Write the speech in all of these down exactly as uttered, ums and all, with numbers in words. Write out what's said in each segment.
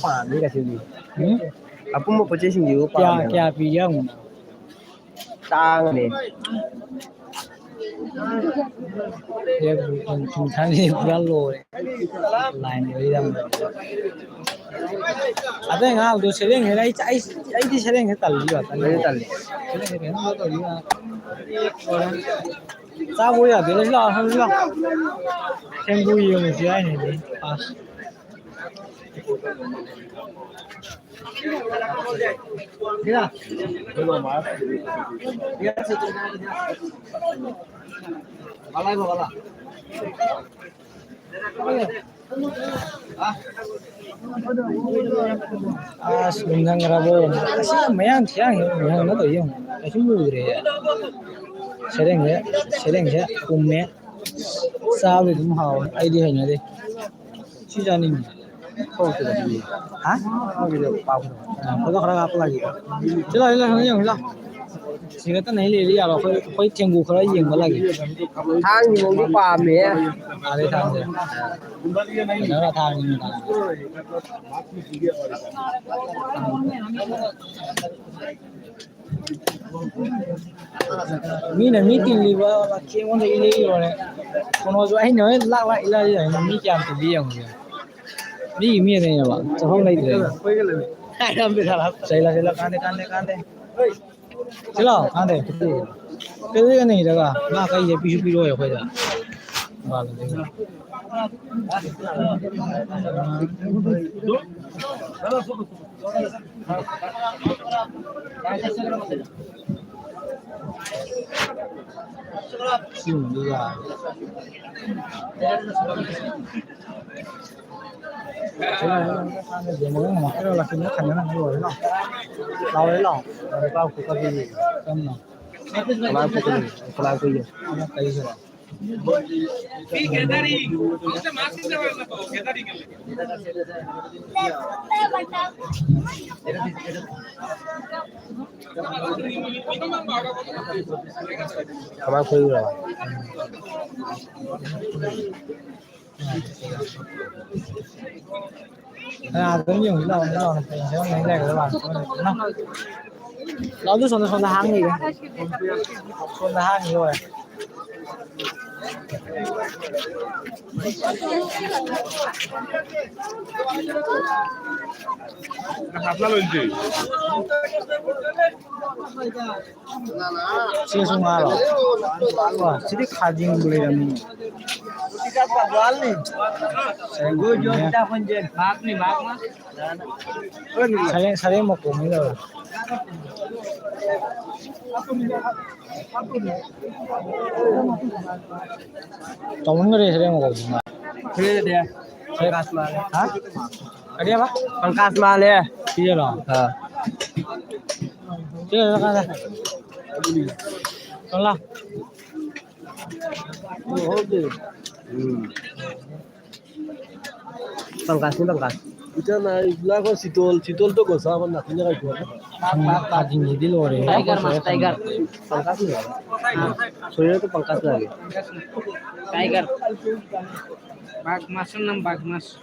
ꯄꯥꯝꯃꯤ ꯉꯁꯤꯗꯤ꯫ ꯎꯝ? ꯑꯄꯨꯝꯕ ꯄꯣꯠ ꯆꯩꯁꯤꯡꯁꯤꯕꯨ ꯀꯌꯥ, ꯄꯥꯝꯃꯦꯕ꯫ ꯀꯌꯥ ꯄꯤꯒꯦ ꯍꯪꯉꯨꯅ? ꯇꯥꯡꯉꯅꯦ꯫ ꯄꯨꯔꯥ ꯂꯣꯏꯔꯦ꯫ ꯂꯥꯏꯟ ꯂꯣꯏ ꯌꯥꯝ ꯂꯩ꯫ ꯑꯇꯩ ꯑꯉꯥꯡꯗꯣ ꯁꯦꯔꯦꯡ ꯍꯦꯛ ꯑꯩ, ꯑꯩ, ꯑꯩꯗꯤ ꯁꯦꯔꯦꯡ ꯍꯦꯛ ꯇꯜꯂꯤꯕ꯫ ꯑꯩꯁꯨ ꯇꯜꯂꯤ꯫ ꯁꯦꯔꯦꯡ ꯍꯦꯛ ꯀꯩꯅꯣ ꯇꯧꯔꯤꯕ꯫ ꯆꯥꯕ ꯌꯥꯗꯦ꯫ ꯂꯥꯛꯑꯣ, ꯂꯥꯛꯑꯣ, ꯂꯥꯛꯑꯣ꯫ ꯊꯦꯡꯒꯨ ꯌꯦꯡꯉꯨꯁꯤ ꯍꯥꯏꯅꯤꯗꯤ꯫ ꯑꯁ꯫ ꯑꯁ, ꯃꯨꯟꯍꯟꯈ꯭ꯔꯕꯣ? ꯑꯁꯤ ꯃꯌꯥꯡ ꯊꯤꯌꯥꯡ ꯃꯨꯟꯍꯟꯒ ꯇꯧ ꯌꯦꯡꯉꯨ꯫ ꯀꯩꯁꯨ ꯃꯨꯗ꯭ꯔꯦ꯫ ꯁꯦꯔꯦꯡꯁꯦ, ꯁꯦꯔꯦꯡꯁꯦ ꯄꯨꯝꯃꯦ꯫ ꯆꯥꯕꯗꯤ ꯑꯗꯨꯝ ꯍꯥꯎꯋꯦ꯫ ꯑꯩꯗꯤ ꯍꯩꯅꯗꯦ꯫ ꯁꯤ ꯆꯥꯅꯤꯡꯉꯤ꯫ ꯍꯥ? ꯐꯣꯇꯣ ꯈꯔ ꯀꯥꯞꯄ ꯂꯥꯛꯏ꯫ ꯁꯤ ꯂꯥꯎ, ꯁꯤ ꯂꯥꯎ, ꯁꯤ ꯂꯥꯎ, ꯌꯦꯡꯉꯨ, ꯁꯤ ꯂꯥꯎ꯫ ꯁꯤ ꯈꯛꯇ ꯅꯩ ꯂꯩꯔꯗꯤ ꯌꯥꯔꯣꯏ꯫ ꯑꯩꯈꯣꯏ, ꯑꯩꯈꯣꯏ ꯊꯦꯡꯒꯨ ꯈꯔ ꯌꯦꯡꯕ ꯂꯥꯛꯏ꯫ ꯊꯥꯡꯒꯤ ꯃꯑꯣꯡꯗꯤ ꯄꯥꯝꯃꯦ꯫ ꯊꯥꯡꯁꯦ, ꯊꯥꯡꯁꯦ꯫ ꯐꯖꯅ ꯊꯥꯡꯉꯤ꯫ ꯃꯤꯅ ꯃꯤ ꯇꯤꯜꯂꯤꯕ ꯋꯥꯊꯤ ꯑꯩꯉꯣꯟꯗ ꯏꯜꯂꯤ ꯂꯣꯏꯔꯦ꯫ ꯀꯩꯅꯣꯁꯨ ꯑꯩꯅ ꯍꯣꯔꯦꯟ ꯂꯥꯛ ꯂꯥꯛ ꯏꯜꯂꯛꯑꯗꯤ ꯌꯥꯏꯅꯦ꯫ ꯃꯤ ꯀꯌꯥꯝ ꯇꯤꯜꯂꯤ ꯌꯦꯡꯉꯨꯁꯦ꯫ ꯃꯤꯒꯤ ꯃꯤ ꯑꯗꯩꯅꯦꯕ ꯆꯠꯐꯝ ꯂꯩꯇ꯭ꯔꯦ꯫ ꯆꯩꯂꯥ, ꯆꯩꯂꯥ, ꯀꯥꯟꯗꯦ, ꯀꯥꯟꯗꯦ, ꯀꯥꯟꯗꯦ꯫ ꯁꯤ ꯂꯥꯎ, ꯀꯥꯟꯗꯦ꯫ ꯀꯩꯗꯧꯗꯣꯏꯅꯣ ꯅꯤꯔꯒ? ꯃꯥ ꯀꯩ ꯄꯤꯁꯨ ꯄꯤꯔꯛꯑꯣꯏ ꯑꯩꯈꯣꯏꯗ꯫ ꯁꯤꯒꯨꯝꯕꯗꯤ ꯌꯥꯔꯦ꯫ ꯂꯥꯎꯔꯦ, ꯂꯥꯎ꯫ ꯂꯥꯎꯔꯦ, ꯂꯥꯎ꯫ ꯀꯔꯝꯕꯅꯣ? ꯀꯃꯥꯏ ꯐꯨꯀꯠꯂꯤꯅꯣ? ꯀꯃꯥꯏ ꯐꯨꯀꯠꯂꯤꯅꯣ? ꯑꯃ ꯀꯩꯁꯤꯔꯣ? ꯀꯃꯥꯏ ꯐꯨꯏꯅꯣ? ꯑꯗꯨꯝ ꯌꯦꯡꯁꯤ ꯂꯥꯛꯑꯣ, ꯂꯥꯛꯑꯣ꯫ ꯂꯥꯛꯑꯣ, ꯑꯗꯨ ꯁꯣꯝꯗ, ꯁꯣꯝꯗ ꯍꯥꯡꯉꯤꯒꯦ꯫ ꯁꯣꯝꯗ ꯍꯥꯡꯉꯤ ꯂꯣꯏꯔꯦ꯫ ꯁꯤꯁꯨ ꯉꯥꯔꯣ? ꯋꯥ, ꯁꯤꯗꯤ ꯈꯥꯖꯤꯡꯕꯨ ꯂꯩꯔꯝꯃꯤ꯫ ꯁꯔꯦꯡ, ꯁꯔꯦꯡ ꯃꯀꯣꯛꯅꯤ ꯇꯧꯔꯦ꯫ ꯆꯥꯎꯃꯟꯈꯔꯦ ꯁꯔꯦꯡ ꯃꯀꯣꯛꯁꯤꯃ꯫ ꯍꯥ? ꯀꯔꯤꯕ? ꯄꯪꯀꯥꯁ ꯃꯥꯜꯂꯦ꯫ ꯁꯤꯔꯣ? ꯑꯥ꯫ ꯁꯤꯔꯣ, ꯀꯥꯟꯗ꯫ ꯆꯠꯂꯣ꯫ ꯎꯝ꯫ ꯄꯪꯀꯥꯁꯅꯤ, ꯄꯪꯀꯥꯁ꯫ ꯏꯆꯟ ꯍꯥꯏ, ꯂꯥꯛꯈꯣ ꯁꯤꯇꯣꯜ, ꯁꯤꯇꯣꯜꯗꯣ ꯀꯣ ꯆꯥꯕ ꯅꯥꯄꯤꯅ ꯀꯥꯏ ꯊꯣꯛꯑꯒ꯫ ꯎꯝ, ꯈꯥꯖꯤꯡꯁꯤꯗꯤ ꯂꯣꯏꯔꯦ꯫ ꯇꯥꯏꯒꯔ ꯃꯥꯁ, ꯇꯥꯏꯒꯔ꯫ ꯄꯪꯀꯥꯁꯅꯤ ꯍꯥꯏꯕ꯫ ꯁꯣꯏꯔꯒ ꯄꯪꯀꯥꯁ ꯂꯥꯛꯑꯦ꯫ ꯇꯥꯏꯒꯔ꯫ ꯕꯥꯒ ꯃꯥꯁ ꯅꯝ ꯕꯥꯒ ꯃꯥꯁ꯫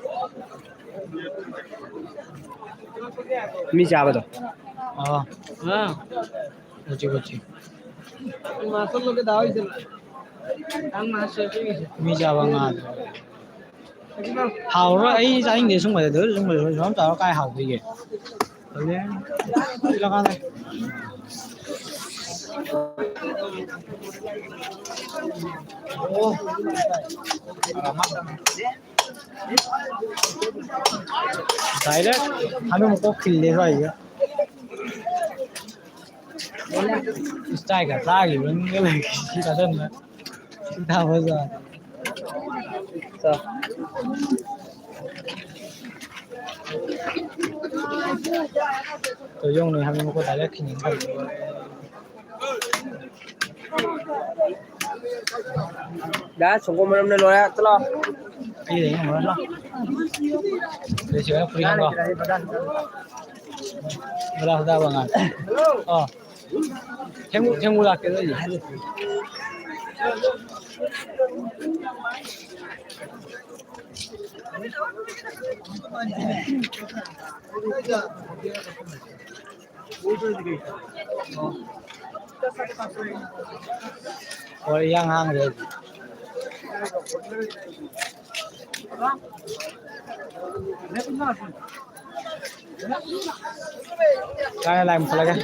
ꯃꯤ ꯆꯥꯕꯗꯣ꯫ ꯑꯣ꯫ ꯑꯥ꯫ ꯎꯆꯤ, ꯎꯆꯤ꯫ ꯃꯤ ꯆꯥꯕ ꯉꯥꯗꯣ꯫ ꯍꯥꯎꯔꯣꯏ, ꯑꯩ ꯆꯥꯅꯤꯡꯗꯦ ꯁꯨꯝꯕꯗꯗꯤ꯫ ꯁꯨꯝꯕꯗ ꯁꯨꯝ ꯆꯥꯎꯔ ꯀꯥꯏ ꯍꯥꯎꯗꯣꯏꯒꯦ? ꯇꯜꯂꯦ꯫ ꯆꯠꯂꯀꯥꯟꯗ꯫ ꯑꯣ꯫ Direct ꯍꯥꯃꯦꯡ ꯃꯀꯣꯛ ꯈꯤꯜꯂꯦ ꯁ꯭ꯋꯥꯏꯁꯤꯗ꯫ ꯏꯁꯇꯥꯏꯜꯒ ꯆꯥꯈꯤꯕ ꯃꯤꯒ ꯂꯩ꯫ ꯁꯤ ꯆꯥꯁꯟꯕ꯫ ꯁꯤ ꯊꯥꯕ ꯖꯥꯠ꯫ ꯆꯥ꯫ ꯇꯣꯏꯌꯣꯡꯅ ꯍꯥꯃꯦꯡ ꯃꯀꯣꯛ direct ꯈꯤꯟ ꯈꯜꯂꯦ꯫ ꯗꯥ, ꯁꯪꯒꯣꯝ ꯃꯅꯝꯅ ꯂꯣꯏꯔꯦ, ꯆꯠꯂꯣ꯫ ꯑꯩ ꯂꯩ ꯉꯝꯃꯔꯣꯏ, ꯂꯥꯎ꯫ ꯂꯩꯁꯤꯔ ꯐꯨꯔꯤ ꯈꯪꯕ꯭ꯔꯣ? ꯕꯗꯥ, ꯕꯗꯥ, ꯕꯗꯥ꯫ ꯑꯣ꯫ ꯊꯦꯡꯒꯨ, ꯊꯦꯡꯒꯨ ꯂꯥꯛꯀꯦ ꯑꯗꯨ ꯑꯣꯏꯗꯤ꯫ ꯍꯣꯏ, ꯏꯌꯥꯡ ꯍꯥꯡꯈ꯭ꯔꯦ ꯍꯧꯖꯤꯛ꯫ ꯀꯥꯏ ꯂꯥꯏ ꯃꯨꯊꯠꯂꯒꯦ?